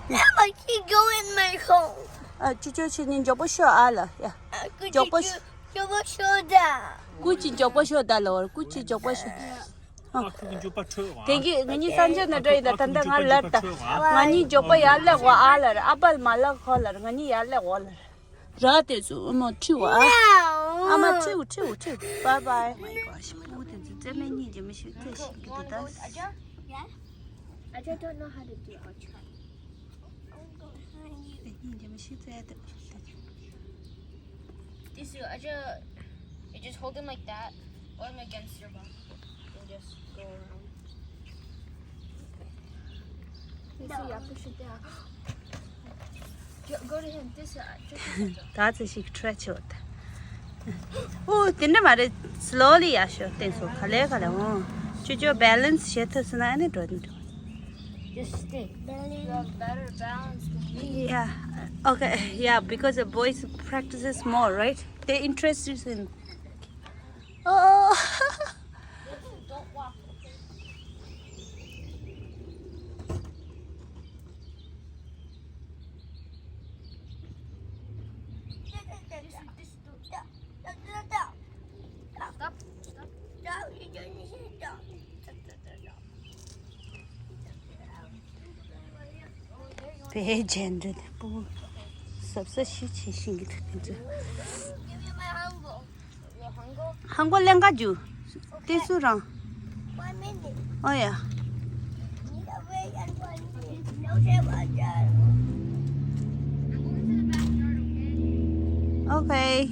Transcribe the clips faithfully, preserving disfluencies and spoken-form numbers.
Mama, can you go in my home? ཨ། ཅོ་ཅོ་ཁྱེད་གཉིས་མགྱོགས་པོ་ཤོག་ཨ་ལ། ཡ། Uh, could མགྱོགས་པོ་you ཤོག do- you go show that? སྐུ་མཁྱེན་མགྱོགས་པོ་ཤོག་ད་ལོར། སྐུ་མཁྱེན་མགྱོགས་པོ་ཤོག་ཨ། ཁོ་གི་འཇུག་པ་འཕྲོད་བ། དེ་གི་ང་གཉིས་ས་འཇོག་ན་འགྲོ་ཡིན་ད། ད་ལྟ་ང་ལར་ད། ང་གཉིས་མགྱོགས་པོ་ཡར་ལེགས་འོ་ཨ་ལར། ཨ་པལ་མ་ལག་ཁོ་ལར། ང་གཉིས་ཡར་ལེགས་འོ་ལར། ར་དེ་ཚོ་ཨ་མ་ཁྲིད་བ། ཨ་མ་ཁྲིད་ཁྲིད་ཁྲིད། Bye bye. Oh my gosh. སྤུ་གུ་དེ་ཚོ་རྩེད་མོ་གཉིས་ཀྱི་མི་ཤིག་རྩེད་ཤིག་གི་འདུག་ད། Yeah? I just don't know how to do it. གཉིས་ཀྱི་མི་ཤིག་རྩེད་དེ། This is, I just, you just hold him like that, or him against your body, and just go around. This is, yeah, push it down. Go, go to him. This is, just this is. ད་ཚེ་ཞིག་ཁྲ་ཆེ་བ་ད། ཨོ། དེ་འདྲ་མ་རེད། Slowly ཡ་ཤོ་བསྟན་སོ། ག་ལེ་ག་ལེ། འོ། ཅོ་ཅོ་balance བྱེད་ཐུབ་སོང་ན་ཨ་ནི་འགྲོ་འགྲོ། Just stay. You have better balance than me. Yeah. Okay. Yeah, because the boys practices more, right? They interested in. Oh. Don't walk, okay? This is, this is the Stop. Stop. བེ་ཇེན་རེད་པོ། ཟབ་ས་ཤི་ཆེ་ཤིང་གི་ཐུག་གིན་ཚུ། ཧང་གོ་ལེན་ག་རྒྱུ། དེ་སུ་རང་། ཨོ་ཡ། Okay.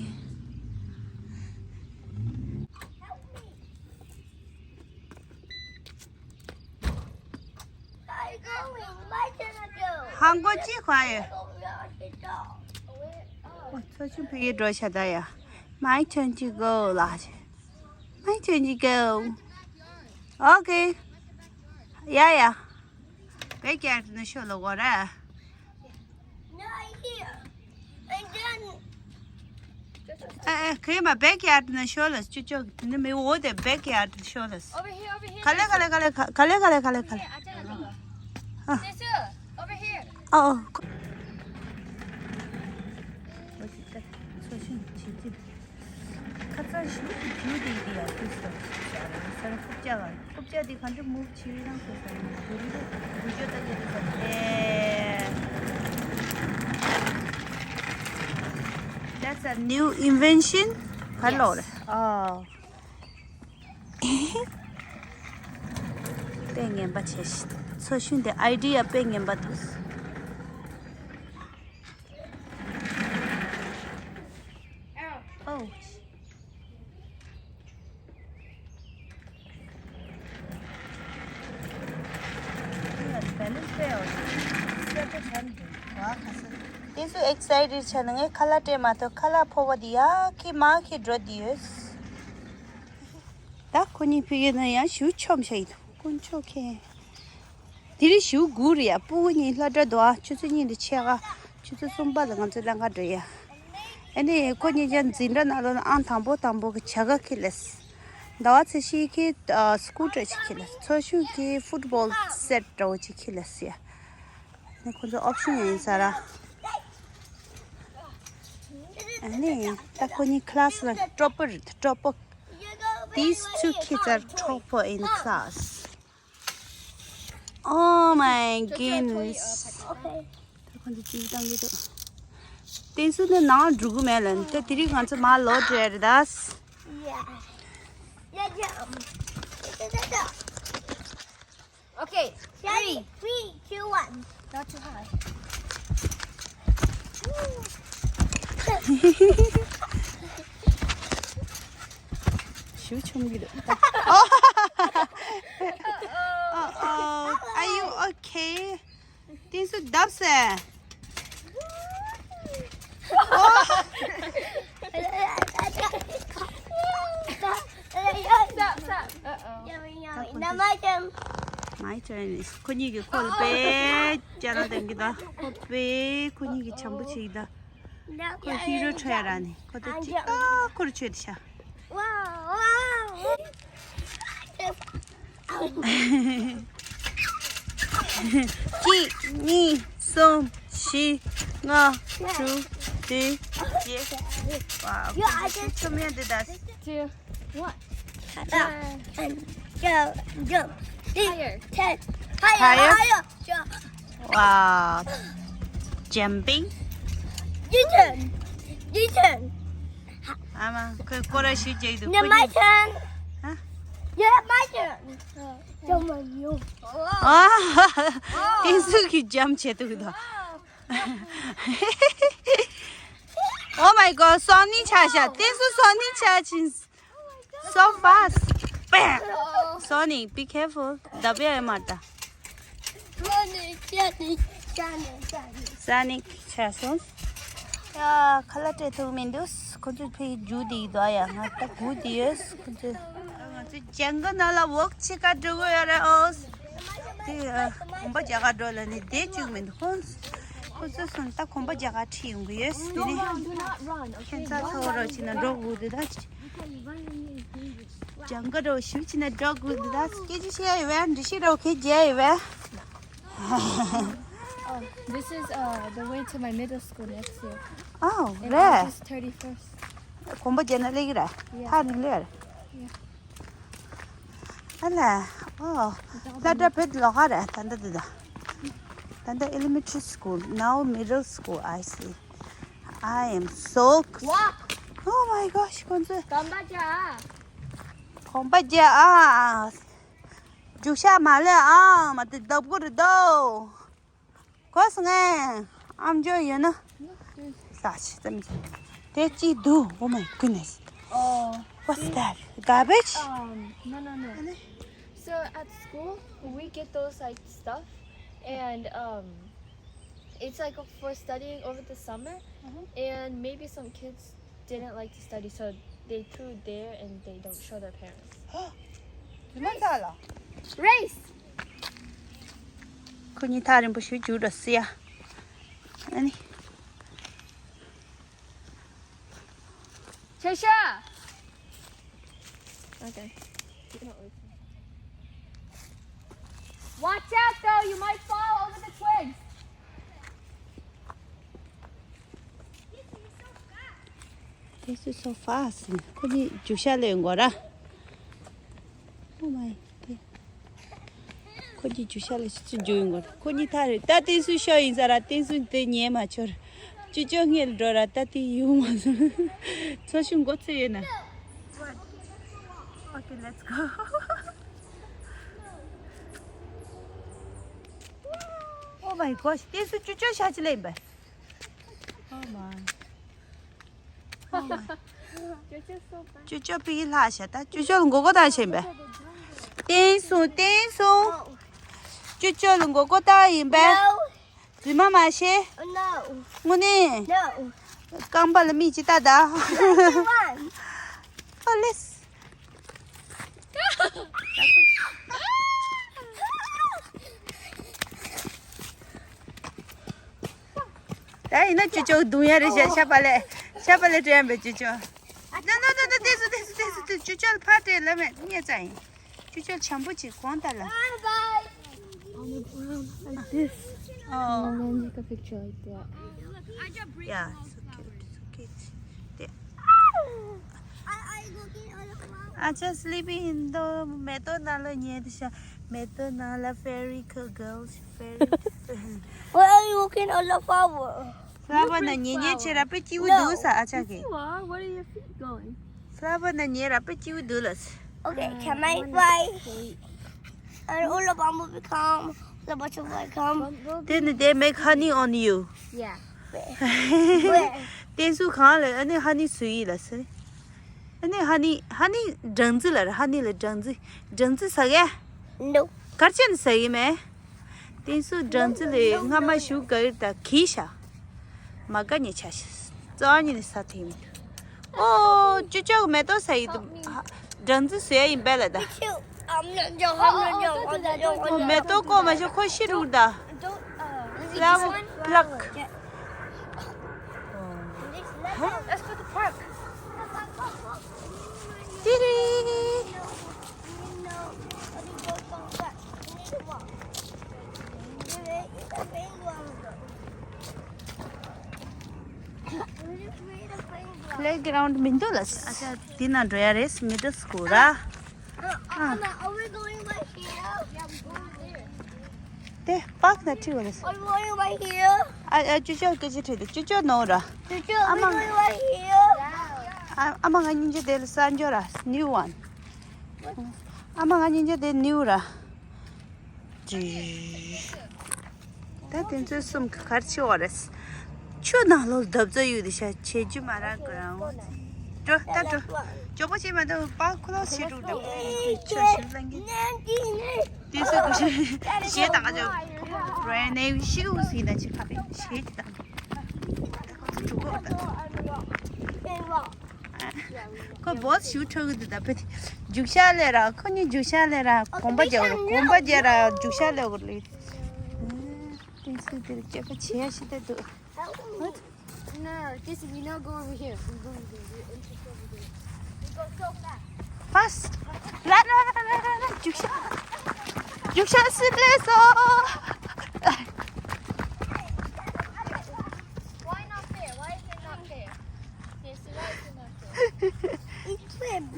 ཧང་གོ་ཅི་ཁ་ཡེ། ཨོ། ཚོ་ཆུང་ཕི་ཡེ་འགྲོ་ཤ་ད་ཡ། My turn to go ལ། My turn to go. Okay. Yeah, yeah. Backyard ནས་ཤོག་ལ་གོ་ར། No, I hear. And then ཨ་ཨ། གས་མ་backyard ནས་ཤོག་ལ། ཅོ་ཅོ་ནི་མི་འོ་དེ་backyard ཤོག་ལ། Over here, over here. ག་ལེ་ག་ལེ་ག་ལེ་ག་ལེ་ག་ལེ་ག་ལེ། Sister, over here. ཨ་ཨ། ཁ་ཚ་ཞུ་རྒྱུ་དེ་དེ་ཡ་དུས་སུ་ས་རུ་ཁུབ་ཅག་ལ། ཁུབ་ཅག་དེ་གང་འདྲ་མུག་ཆེ་རིང་སོ་ས་རུ་རྒྱུ་རིང་རྒྱུ་ཅོ་ད་ཡ་དུས་ས་རུ། That's a new invention. ག་ལོར། ཨ། དཔེ་ངན་པ་བྱས་ཤིག་ཚོ་ཤུན་དེ་idea དཔེ་ངན་པ་འདུག་ཨོ། དེ་ཚོ་excited བྱས་ན་ངས་ཁ་ལག་སྤྲད་མ་ཐུབ། ཁ་ལག་ཕོར་པ་འདི་ཡར་ཁྱེར་མར་ཁྱེར་འགྲོ་བསྡད་ཡོད། ད་ཁོ་གཉིས་ཕ་གི་ན་ཡང་ཞུ་ཆོམ་ཤ་ཡི་དུ་དཀོན་མཆོག་མཁྱེན། དེ་རིང་ཞུ་དགུ་རེད་ཡ། སྤུ་གུ་གཉིས་སློབ་གྲྭ་འདུག་ཨ། ཆུ་ཚོད་གཉིས་དང་ཕྱེད་ཀ་ཆུ་ཚོད་གསུམ་པ་ལ་ང་ཚོ་ལམ་ཁ་འགྲོ་ཡ། ཨ་ནི་ཁོ་གཉིས་ཀྱང་འཛིན་གྲྭ་ནང་ལོགས་ལ་ཨང་དང་པོ་དང་པོ་གི་བྱ་དགའ་ཁྱེར་ལེས། ཟླ་བ་ཚེ་ཤིང་གི་སྐུ་དྲ་ཅིག་ཁྱེར་ལེས། ཚོ་ཤུན་གི་ཕུཊ་བོལ་སེཊ་འདྲ་བོ་ཅིག་ཁྱེར་ལེས་ཡ། ཨ་ནི་ཁོ་ཚོ་ཨོབ་ཤན་ཡིན་ས་ར། ཨ་ནི་ད་ཁོ་གཉིས་ཁི་ལ་སི་ལ་ཊོ་པར་རེད། ཊོ་པར། These two kids are topper in class. Oh my goodness. Okay. ད་ཁོ་ཚོ་ཅིག་བཏང་གི་འདུག་དེ་ཚོ་ནི་ནང་འགྲོ་གི་མེད་ལ། ད་དེ་རིང་ང་ཚོ་མར་ལོག་འགྲོ་ཡ་རེད་ད། Yeah. Yeah, jump. Okay. Ready? Three, two, one. Not too high. ཞུ་ཆུང་གི་འདུག་ཨོ་ཨོ། Are you okay? དེ་ཚོ་བརྡབས་སེ། ཨོ། Stop, stop. Uh-oh. Now my turn. My turn. ཁོ་གཉིས་ཀྱི་ཁོ་ལ་དཔེ་སྐྱ་ར་ལྡན་གྱི་ད། ཁོ་དཔེ་ཁོ་གཉིས་ཀྱི་བྱམས་པོ་བྱེད་ཀྱི་ད། ཁོ་ཧི་རོ་ཁྲོད་ཡ་ར་ནི་ཁོ་ད་ཅི་ཨ་ཁོར་ཆོད་ཤ། Wow, wow. གཅིག་གཉིས་ གསུམ། བཞི། ལྔ། དྲུག་བདུན། བརྒྱད། Wow, ཁོ་ཚོ་ཆོ་མེད་འདི་ད། Two, one. Up, and jump, jump. Higher. Ten. Higher, higher. Higher. Jump. Wow. Jumping. Your turn. Your turn. ཨ་མ། ཁོས་སྐོར་ར་ཞུ་རྒྱག་འདུག No, ཁོ་my གཉིས། Turn. ཧ། Yeah, my turn. Jump on you. ཨ། ཏིན་སུ་གིས་ཇམ་བྱེད་འདུག་ད། Oh my god, སོ་ནི་ཆགས་ཤག་ཏིན་སུ་སོ་ནི་ཆགས་ཕྱིན། So fast. Bam. Sonic, be careful. ད་བེ་ཨེ་མ་ད། Sonic, Sonic, Sonic. Sonic ཆགས་སོང་། ཡ། ཁ་ལག་སྤྲད་ཐུབ་མི་འདུག་ཁོ་ཚོས་ཕའི་རྒྱུག་དེ་ཡི་དོ་ཡ། ང་ད་སྒུག་དེ་ཡོད། ཁོ་ཚོས། ང་ཚོ་ཇང་གི་ནང་ལ་ཝོག་བྱེད་ག་འགྲོ་གི་ཡོད་རེད། ཨོ། དེ་གོམ་པ་རྒྱག་ག་འགྲོ་ལབ་ནས་བསྡད་བཅུག་མི་འདུག་ཁོ་ཚོས་སོང་ད་གོམ་པ་རྒྱག་ག་ཁྲིད་ཡོང་གི་ཡོད། དེ་ནས་ཁྱད་མཚར་ཚ་བོ་རོགས་བྱས་ན་འགྲོ་དགོས་འདུག་ད། ཇང་གི་རོ་ཞུ་ཕྱིན་ན་འགྲོ་དགོས་འདུག་ད། སྐད་ཆ་བཤད་ཡོད་པས། འདྲི་ཤེས་རོགས་ཁྱེད་རྒྱལ་ཡོད་པས། Oh, this is uh, the way to my middle school next year. Oh, And རེད། August thirty-first. གོམ་པ་རྒྱག་ན་སླེབས་ཀྱི་རེད། Yeah. ཐག་རིང་ལོས་རེད། Yeah. ཨ་ལ། ཨོ། སློབ་གྲྭ་བོད་ལོགས་ཀ་རེད། ད་ལྟ་འདི་ད། ད་ལྟ་elementary school, now middle school. I see. I am so. Walk. Oh my gosh, ཁོང་ཚོས། གོམ་པ་རྒྱག་གོམ་པ་རྒྱག་ཨ། རྒྱུག་ཤག་མ་ལས་ཨ་མ་དེ་ལྡབ་དགོས་རེད་དོ། གོ་སོང་ངས། ཨམ་ཅོག་ཡོད་ན། ལགས་ཆེ་ཙམ་གྱིས། དེ་གཅིག་འདུག Oh my goodness. Oh. What's that? Garbage? Um, no, no, no. So at school, we get those like stuff, and um, it's like for studying over the summer, and maybe some kids didn't like to study, so they threw there and they don't show their parents. དེ་མ་ཚར་ལ། Race. ཁོ་གཉིས་ཐག་རིང་པོ་ཞིག་རྒྱུགས་འགྲོ་སྲིད་ཡ། ཨ་ནི། Trisha. Okay. Watch out though, you might fall over the twigs. This is so fast. ཁོ་གཉིས་རྒྱུག་ཤག་ལས་འགོར་ར། Oh my god. ཁོ་གཉིས་རྒྱུག་ཤག་ལས་ཆུ་ཚོད་རྒྱུག་ཡོང་གོ་ཁོ་གཉིས་ཐག་རེད། ད་ཏིན་སུ་ཤོར་ཡིན་ས་ར། ཏིན་སུ་དེ་ཉན་མ་ཆོར། ཅོ་ཅོ་སྔོན་ལ་འགྲོ་ར། ད་དེ་ཡོང་མ་སོང་། ཚོ་ཤུ་མགོ་ཚོས་ཡོད་ན། Okay, let's go. Oh my gosh, ཏིན་སུ་ཅོ་ཅོ་ཤག་ཅི་ལེན་པ། Oh my. ཅོ་ཅོ་ཕི་ལྷག་ཤག་ད་ཅོ་ཅོ་ལ་མགོ་སྐོར་བཏང་བྱས་པས། བསྟན་སོང་བསྟན་སོང་། ཅོ་ཅོ་ལ་མགོ་སྐོར་བཏང་ཡིན་པས། རྫུན་མ་མ་བཤད། དངོས་གནས། རྐང་པ་ལ་མིག་ཅིག་ལྟ་ད། ཨོ་ལེས། ད་ཡིན་ན་ཅོ་ཅོ་རྡུང་ཡ་རེད་ཤག་ཤ་པ་ལས། ཤ་པ་ལས་སྤྲད་ཡ་མེད་ཅོ་ཅོ། ན་ན་ན་ན། ཏེ་སུ་ཏེ་སུ་ཏེ་སུ་ཏེ། ཅོ་ཅོ་ལ་ཕར་སྤྲད་ལབ་མེད་ངས་ཙང་ཡིན། ཅོ་ཅོ་ལ་བྱམས་པོ་བྱེད་གོང་ལྟ་ལ། On the ground like this. Oh. And then take a picture like that. Yeah, so cute, so cute. ཨ་ཅག་sleeping in the མེ་ཏོག་ནང་ལ་ཉལ་དུ་ཤ། མེ་ཏོག་ནང་ལ་fairy girl, fairy. Why are you looking at the flower? Flower ནང་ཉལ་ཉལ་བྱེད་ར། དཔེ་སྐྱིད་པོ་འདུག་ས་ཨ་ཅག་གིས། You are. Where are your feet going? Flower ནང་ཉལ་ར། དཔེ་སྐྱིད་པོ་འདུག་ལ། Okay, can I fly? And all the bumblebee come, the butterfly come. དེ་ནི་they make honey on you. Yeah. Where? ཏེ་སུ་གང་ལ་ཨ་ནི་ཧ་ནི་བཟོ་ཡི་ལ་ཟེར། ཨ་ནི་ཧ་ནི་ཧ་ནི་སྦྲང་རྩི་ལ་ར། ཧ་ནི་ལ་སྦྲང་རྩི། སྦྲང་རྩི་ཟ་གས། No. གར་ཅན་ཟ་གི་མེད། ཏེ་སུ་སྦྲང་རྩི་ལ་རྔ་མ་ཞུ་ག་ཡི་ད་གི་ཤ། མ་ག་ཉེ་ཆ་ཤ། རྩ་ཉིད་ནས་ས་ཐེངས་མི་འདུག་ཨོ། ཅོ་ཅོ་གི་མེ་ཏོག་ཟ་ཡི་འདུག་སྦྲང་རྩི་ཟོས་ཡ་ཡིན་པས་ལ་ད། ཨོ། མེ་ཏོག་བཀོག་མ་ཤོག་ཁོ་ཤི་རུག་ད། Flower pluck. Let's go to park. ཏི་རི། Playground མི་འདུག་ལ། ཨ་ཅག་འདི་ན་འགྲོ་ཡ་རེད། Middle school ར། Anna, are we going right here? Yeah, we're going there. དེ་park ན་ཁྲིད་པ་རེད། Are we going right here? ཨ་ཨ་ཅོ་ཅོ་སྐད་ཆ་དྲིས་ཏེ། ཅོ་ཅོ་ནོར་ར། Teacher, are we ཨ་མ། Going right here? ཨ་ཨ་མ་ང་གཉིས་ཆ་དེ་ལ་གསར་འབྱོར་ར། New one. ཨ་མ་ང་གཉིས་ཆ་དེ་new ར། ད་དེ་ཚོའི་གསུམ་ག་གར་ཆི་བ་རེད། ཆུ་ནང་ལོགས་འདབ་རྫ་གཡུག་དེ་ཤ་བྱེད་རྒྱུ་མ་རག་གི་རང་འོ། འགྲོ་ད་འགྲོ། མགྱོགས་པོ་བྱེད་མ་ཐུབ་པ་ཁོ་ལོ་ཞིག་འགྲོ་འདུག་ཆུ་ཞིག་ལངས་གི། དེ་ཚོ་གི་ཞེ་ད་ག་ཅོ། brand name ཤིའུ་ཟིན་ན་ཆི་ཁ་པེ་ཞེ་ད་ཁོ་ཚོ་འགྲོ་གོ་ད། ཁོ་boss ཞུ་ཁྲོ་གི་འདུག་ད་ཕེ། རྒྱུག་ཤར་ལས་ར། ཁོ་གཉིས་རྒྱུག་ཤར་ལས་ར། གོམ་པ་རྒྱག་ར། གོམ་པ་རྒྱག་ར་རྒྱུག་ཤར་ལས་གོ་ལི། ཏིང་སི་དེར་སྐྱེས་པ་བྱེད་ཡ་ཞིག་ད་འདུག What? No, this we not going over here. We're going over here. We're interested over there. We go so fast. Fast. ར་ར་ར་ར་ར་ར། རྒྱུག་ཤར། རྒྱུག་ཤར་སི་ལས་སོ། Why not there? Why is it not there? Yes, why is it not there? It's red.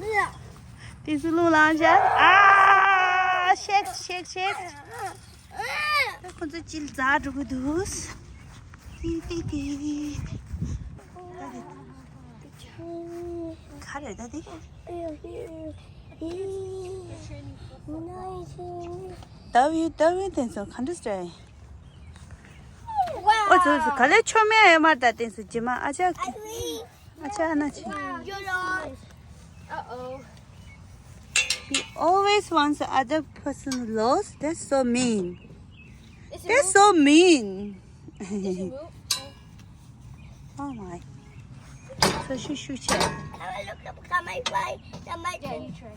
ཏིང་སི་རླུང་ལངས་ཤག་ཨ། shake shake shake. ཁོ་ཚོ་ཅིལ་འཛག་འགྲོ་གི་འདུག་ཏི་ཏི་ཏི། ག་རེ་ད་དེ། ད་བི་ད་བི་དེ་ཚོ་ག་འདྲ་སྟེ། ཨོ་ཚོ་ཚོ་ག་ལེ་ཆོ་མེ་ཨེ་མར་ད་དེ་ཚོ་ཇི་མ་ཨ་ཅག་ཨ་ཅག་ཨ་ན་ཆི། Uh-oh. He always wants the other person lose. That's so mean. Is it That's so mean. Is it Oh my. So she shoot. Have a look at my way. That might Yeah, you try.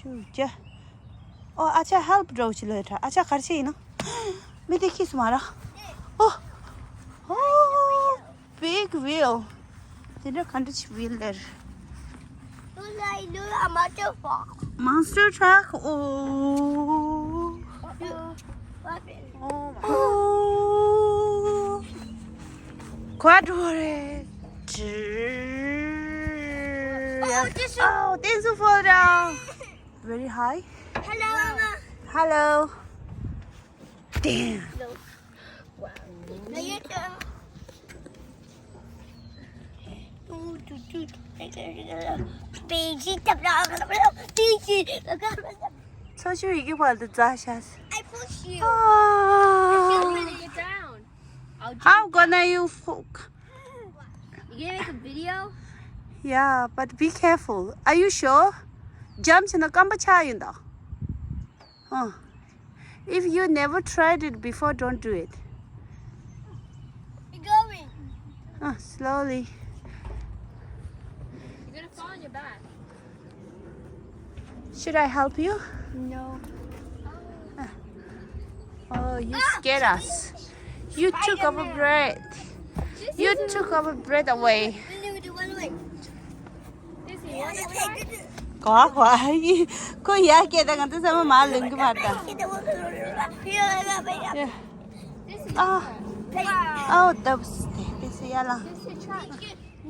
Shoot. Oh, ཨ་ཅག་help འགྲོ་ཆི་ལོས་ཁྲ། ཨ་ཅག་གར་ཆི་ཡིན་ནོ། མི་དེ་ཁྱི་སུ་མ་ར། Oh. Oh. Big wheel. དེ་འདྲ་ག་འདྲ་ཆི་wheel ལེར། Look like, look at my truck. Monster truck. Oh. Oh. Oh. Quadrore. Oh, this is Oh, things will fall down. Very high. Hello, Mama. Hello. Damn. Hello. Wow. Now your turn. ཚོ་ཆུ་ཡི་གེ་བར་དུ་འཛག་ཤག I push you. Ah. Get down. I'll jump How gonna down. you fuck? You gonna make a video? Yeah, but be careful. Are you sure? Jump བྱས་ན་སྐམ་པ་ཆགས་ཡོད་ད། Huh. If you never tried it before, don't do it. You're going. Uh, slowly. You're gonna fall on your back. Should I help you? No. Uh. Oh, you scared us. You took our breath. You took our breath away. ག་བ་ཁོ་ཡ་སྐད་ད་ང་ཚོ་ཚང་མ་མ་ལུང་གི་མ་རེད་ད། ཨ་ཨོ་ད་བུ་སི་དེ་དེ་སི་ཡ་ལ།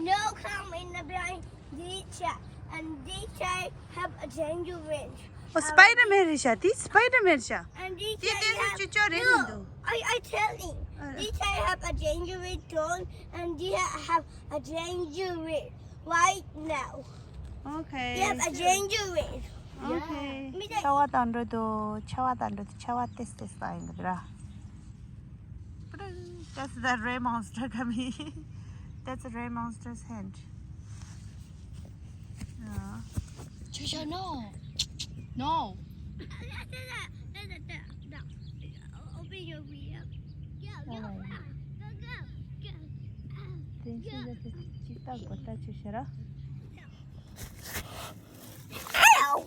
No, come in the blind. Teacher, and teacher have a dangerous. ཨོ་སི་པའི་ཌར་མེན་རེད་ཤག་དེ་སི་པའི་ཌར་མེན་རེད་ཤག And དེ་teacher དེ་ཚོ་have ཅོ་ཅོ་རེད་མི་འདུག I, I tell him. ཨ། Teacher have a dangerous drone and they have a dangerous right now. Okay. They have a dangerous. Okay. མི་དེ་ཆར་པ་བཏང་འགྲོ་འདུག་ཆར་པ་བཏང་འགྲོ་འདུག་ཆར་པ་ཏེས་ཏེས་བཏང་ཡོང་གི་རེད་ར། That's the red monster coming. That's a red monster's hand. Yeah. Trisha, no. No. Open your wheel. Go, go, go, go, go. Ow.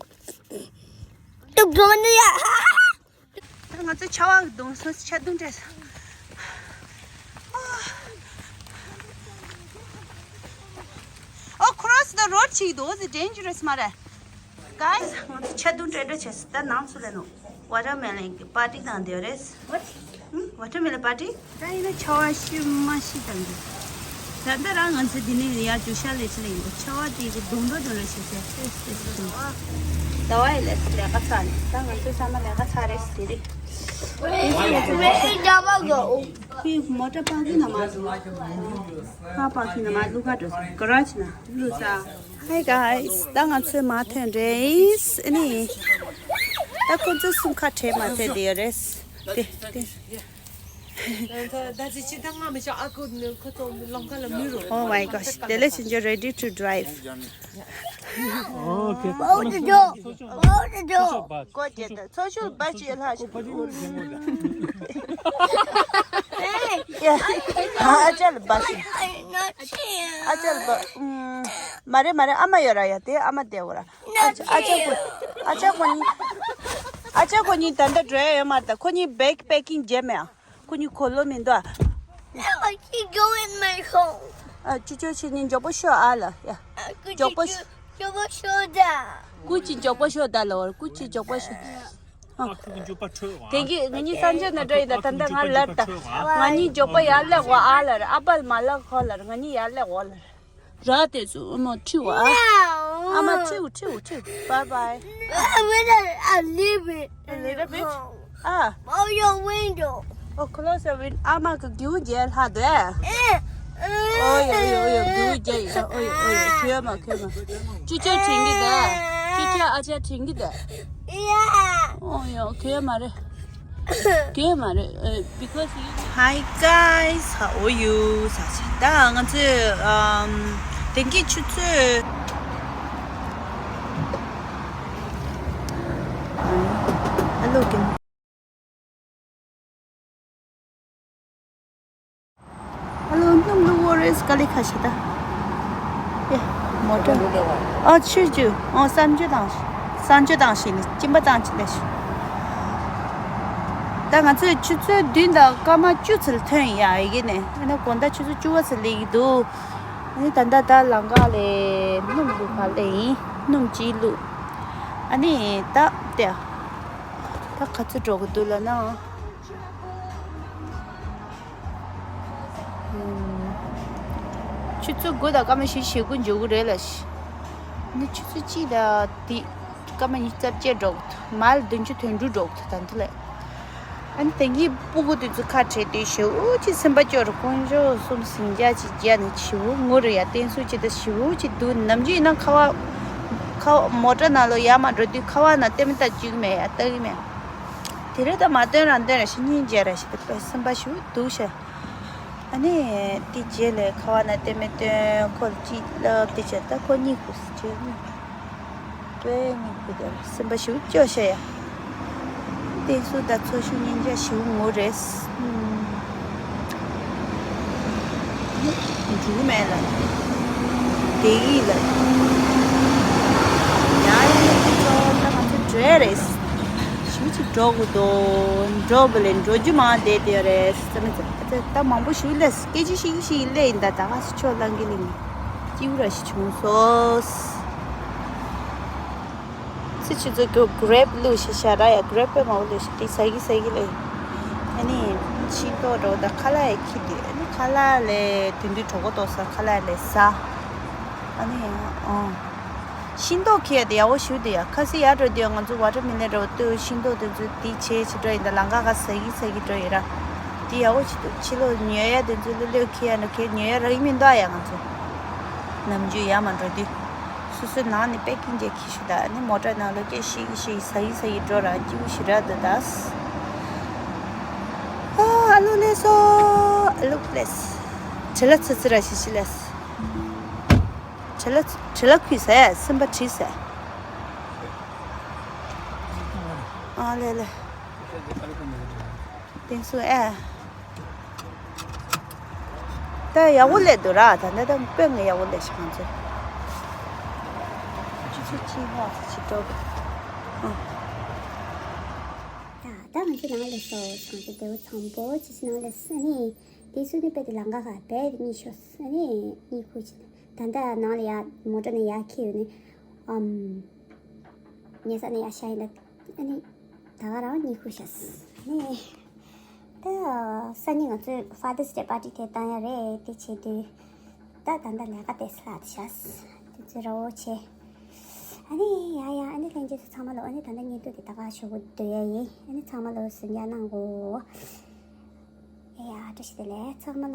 Don't go in there. ད་ང་ཚོ་ཆར་པ་གདོང་སོ་ཆར་གདོང་སྤྲད་སོང་། Oh, cross the road ཅིག་འདུག་འོ་ཟི་dangerous མ་རེད། Guys, ང་ཚོ་ཆར་གདོང་སྤྲད་འགྲོ་བྱས་སོང་། ད་ནང་ཚུད་ལ་ནོ། Watermelon གི་པར་ཊི་དང་དེ་རེད། What? ཧུམ། Watermelon པར་ཊི། ད་ཡིན་ན་ཆར་པ་ཤི་མ་ཤི་དང་འདུག་ད་ལྟ་རང་ང་ཚོ་འདི་ནས་ཡར་རྒྱུག་ཤར་ལས་ཕྱི་ལ་ཡིན་པ། ཆར་པ་དེ་གི་རྡུང་རྡུང་རྡུང་རེ་བྱེད་བྱེད་ཏེ་ཏེ་ཏེ་རྡུང་། ཟླ་བ་ཡི་ལས་ལས་ཀ་ཚར་ནས་ད་ང་ཚོ་ཚང་མ་ལས་ཀ་ཚར་རེད་ཟེར་རེད། ཁོས་མོ་ཊ་པར་ཀིང་ནང་མ་བླུགས། ཁ་པར་ཀིང་ནང་མ་བླུགས་ཁ་འགྲོ། ག་ར་ཆི་ན་བླུགས་ས། Hi guys, ད་ང་ཚོའི་མ་ཐོན་རེད། ཨ་ནི་ད་ཁོ་ཚོ་གསུམ་ཁ་བྲལ་མ་ཐོན་དེ་ཡོད་རེད། དེ་དེ། ད་ཅི་ཅི་ད་ང་མི་ཆ་ཨ་ཁུ་ནི་ཁོ་ཚོ་ལམ་ཁ་ལ་མི་རུ། Oh my gosh, དེ་ལས་ཕྱིན་ཆད་ready to drive. Okay. ཨོ་ཅོ་ཅོ། ཨོ་ཅོ་ཅོ། ཀོ་ཅེ་ད་ཚོ་ཤུལ་བ་ཅི་ལྷ་ཞིག་ཨ་ཅལ་བ་ཞིག་ཨ་ཅལ་བ། ཨུམ། མ་རེད་མ་རེད། ཨ་མ་ཡོད་ར་ཡ། དེ་ཨ་མ་དེ་འོ་ར། ཨ་ཅག་ཨ་ཅག་ཁོ། ཨ་ཅག་ཁོ་གཉིས། ཨ་ཅག་ཁོ་གཉིས་ད་ལྟ་འགྲོ་ཡ་ཡོད་མ་རེད། ད་ཁོ་གཉིས་bag packing བྱས་མེད་ཨ། ཁོ་གཉིས་གོ་ལོ་མི་འདུག་ཨ། Now I can go in my home. ཨ་ཅུ་ཅུ་ཁྱེད་གཉིས་མགྱོགས་པོ་ཤོག་ཨ་ལ་ཡ། མགྱོགས་པོ་ཤོག་མགྱོགས་པོ་ཤོག་ད། སྐུ་མཁྱེན་མགྱོགས་པོ་ཤོག་ད་ལ་བར། སྐུ་མཁྱེན་མགྱོགས་པོ་ཤོག་ཨ། དེང་གི་ང་གཉིས་སང་ཆེན་ན་འགྲོ་ཡིན་ད། ད་ལྟ་ང་ལར་ད། ང་གཉིས་མགྱོགས་པོ་ཡར་ལེགས་འོ་ཨ་ལར། ཨ་པལ་མ་ལག་ཁོ་ལར། ང་གཉིས་ཡར་ལེགས་འོ་ལར། ར་དེ་ཚོ་ཨ་མ་ཁྲིད་བ། ཨ་མ་ཁྲིད་ཁྲིད་ཁྲིད། Bye bye. Where I live in. A little bit. ཨ། Oh, your window. Oh, close the window. ཨ་མ་གི་རྒྱུ་རྒྱལ་ལྷ་དེ། ཨོ་ཡོ་ཡོ་ཡོ། རྒྱུ་རྒྱལ་ཡོད། ཨོ་ཡོ་ཨོ་ཡོ། ཁྱོད་མ་ཁྱོད་མ། ཅི་ཅི་དྲན་གི་དེ། ཅི་ཅི་ཨ་ཅག་དྲན་གི་དེ། Yeah. ཨོ་ཡོ་ཁྱོད་མ་རེད། གས་མ་རེད། Because you. Hi guys, how are you? ས་ཆ་ད་ང་ཚོས་ཨམ་དེང་གི་ཆུ་ཚོད། ཨ་ལོ་གིན། ཨ་ལོ་སྣུམ་བླུག་འོ་རེས་དཀའ་ལས་ཁ་ཤས་ད། ཡ། མོ་ཊ། ཨ་ཆུ་རྒྱུ། ཨོ་གསར་འགྱུར་དང་། གསར་འགྱུར་དང་ཞིག་ནི་སྐྱིན་པ་དང་ཅི་ལས་ཤིག་ད་ང་ཚོས་ཆུ་ཚོད་བདུན་དང་སྐར་མ་བཅུ་ཚུར་ཐོན་ཡ་ཡི་གེ་ནས། ཨ་ནི་དགོང་དག་ཆུ་ཚོད་བཅུ་པ་ཚུར་སླེབས་ཀྱི་འདུག་ཨ་ནི་ད་ལྟ་ད་ལམ་ཁ་ལས་སྣུམ་བླུག་ག་སླེབས་ཡིན། སྣུམ་ཅིག་བླུག་ཨ་ནི་ད་དེ། ད་ག་ཚོད་འགྲོ་གི་འདུག་ལབ་ན། ཆུ་ཚོད་དགུ་དང་སྐར་མ་བཞི་ཞེ་དགུ་འཇོག་གི་རེད་ལ་ཤི། ནི་ཆུ་ཚོད་གཅིག་དང་དེ་སྐར་མ་ཉི་ཤུ་རྩ་བརྒྱད་འགྲོ་གི་འདུག་མལ་བདུན་ཅུ་དོན་དྲུག་འགྲོ་གི་འདུག་ད་འདི་ལས། ཨ་ནི་དེང་གི་སྤུ་གུ་དེ་ཚོ་ཁ་བྲལ་དུས་ཞེ་པོ་ཅིག་སེམས་པ་སྐྱོ་རུ། དཀོན་མཆོག་གསུམ་ཟིང་ཆ་ཅིག་རྒྱག་ནས་ཞེ་པོ་ངུ་རུ་ཡ། བསྟན་སྲུང་ཅིག་ད་ཞེ་པོ་ཅིག་འདུག་ནམ་རྒྱུན་ཡིན་ན་ཁ་བ་ཁ་བ་མོ་ཊ་ནང་ལོ་ཡར་མར་འགྲོ་དུས་ཁ་བ་ན་ལྟད་མོ་ལྟ་བཅུག་གི་མེད་ཡ། ལྟ་གི་མེད། དེ་རེད་ད། མ་སྟོན་རང་སྟོན་ར་ཤི་སྙིང་རྗེ་ར་ཤི། དེ་སེམས་པ་ཞེ་པོ་སྡུག་ཤ། ཨ་ནི་དེ་རྗེས་ལས་ཁ་བ་ན་ལྟད་མོ་སྟོན། ཁོ་ལ་ཅིག་ལབ་དེ་བྱས་ད་ཁོ་གཉིད་ཁུག་སོང་། བྱས་གཉིད་ཁུག་དེ་སེམས་པ་ཞེ་པོ་སྐྱོ་ཤ་ཡ། བསྟན་སྲུང་ད་ཚོ་ཤུ་སྙིང་རྗེ་ཞེ་པོ་ངུ་རེད། འགྲུལ་མེད་ལ། བསྡད་ཡིག་ལ། ཡ་ཡ་ཡ། ད་ང་ཚོ་འགྲོ་ཡ་རེད། ཞེ་པོ་ཅིག་འགྲོ་དགོས་འདུག་འགྲོ་བ་ལས་འགྲོ་རྒྱུ་མང་བསྡད་དེ་རེད། ཙམ་ཙམ་ད་མང་པོ་ཞིག་སླེབས། སྐད་ཆ་ཤིག་ཤིག་སླེབས་ཡིན་ད། ད་ག་སེ་ཕྱོགས་གླང་གི་གླིང་གི་སྐྱིད་པོ་ར་ཞིག་བྱུང་སོང་། ཚེ་ཆུ་ཚོད་ཀྱི་གྲེབ་བླུགས་ཤིག་ཤ་ར་ཡ། གྲེབ་དཔེ་མང་པོ་བླུགས་ཤིག་དེ་ཟ་གི་ཟ་གི་སླེབས། ཨ་ནི་ཤིང་ཏོག་འགྲོ་ད་ཁ་ལག་ཡ་ཁྱེར་དུས། ཨ་ནི་ཁ་ལག་ལས་དེ་དུས་གྲོད་ཁོག་ལྟོགས་ས། ཁ་ལག་ལས་ཟ། ཨ་ནི་ཨང་། ཤིང་ཏོག་ཁྱེར་ཡ་དེ་ཡག་པོ་ཞེ་པོ་འདུག་ཡ། ཁ་སང་ཡར་འགྲོ་དུས་ང་ཚོ་ཝ་ཊར་མེ་ལོན་འདྲ་བོ་ལྟོས། ཤིང་ཏོག་དེ་ཚོ་དེ་བྱས་བྱས་འགྲོ་ཡིན་ད། ལམ་ཁ་ཁ་ཟ་གི་ཟ་གི་འགྲོ་ཡིན་ར། དེ་ཡག་པོ་ཞིག་འདུག་ཕྱི་ལོགས་ཉོ་ཡ་དེ་ཚོ་ལོ་ལོ་ཁྱེར་ཡ་འགྲོ། ཁྱེར་ཉོ་ཡ་རག་གི་མི་འདུག་ཡ། ང་ཚོ་ནམ་རྒྱུན་ཡར་མར་འགྲོ་དུས་སོ་སོའི་ནང་ནས་པེ་ཀིང་བྱས་ཁྱེར་ཤོག་ད། ཨ་ནི་མོ་ཊ་ནང་ལོགས་ཀྱི་ཤིག་ཤིག་ཟ་གི་ཟ་གི་འགྲོ་ར། སྐྱིད་པོ་ཞེ་དྲག་འདུག་ད། ཨ་ཨ་ལུ་ལས་སོ། ཨ་ལུ་ལས། བྲེལ་བ་ཚ་ཚ་ར་ཤི་ཤི་ལས། བྲེལ་བ་བྲེལ་བ་ཁུས་ཟེར། སེམས་པ་བྲིས་ཟེར། ཨ་ལེ་ལེ། བསྟན་སྲུང་ཨེ། ད་ཡག་པོ་སླེབས་འདུག་ར། ད་ལྟ་ད་དཔེ་ང་ཡག་པོ་སླེབས་ཤག་ང་ཚོ། ཆུ་ཚོད་གཅིག་ལྷག་ཙམ་ཅིག་འགྲོ་དགོས། ཨ། ད་ད་ང་ཚོ་ནང་ལ་སོ་ང་ཚོ་དེ་བོ་ཚང་པོ་ཅི་ཞིག་ནང་ལ་སོ་ནི། དེ་སུ་ནི་དཔེ་དེ་ལམ་ཁ་ཁ་བས་དེ་གཉིད་ཤོར་སོ་ནི་གཉིད་ཁུག་ཅིག་ད་ལྟ་ནང་ལ་ཡ་མོ་ཊ་ནས་ཡར་འཁྱེར་ཡོང་ནས། ཨམ། ཉལ་ས་ནས་ཡར་བཞག་ཡིན་ད། ཨ་ནི། ད་ག་རང་གཉིད་ཁུག་ཤག་སོ་ནི། ད་སང་ཉིན་ང་ཚོས་Father's Day party དེ་བཏང་ཡ་རེད། དེ་བྱེད་དུས། ད་ད་ལྟ་ལས་ཀ་དེ་ལྷག་བཞག་དུས་ཚོད་ར་བོ་ཆེ། ཨ་ནི་ཡ་ཡ་ཨ་ནི་ལྷན་རྒྱས་ཚོ་ཚང་མ་ལོ། ཨ་ནི་ད་ལྟ་བརྙན་ཐུང་དེ་ད་ག་ཞུ་གི་སྡོད་ཡ་ཡིན། ཨ་ནི་ཚང་མ་ལོ་གཟིགས་རྒྱག་གནང་གོ། ཡ་ཡ་བཀྲ་ཤིས་བདེ་ལེགས་ཚང་མ་ལོ།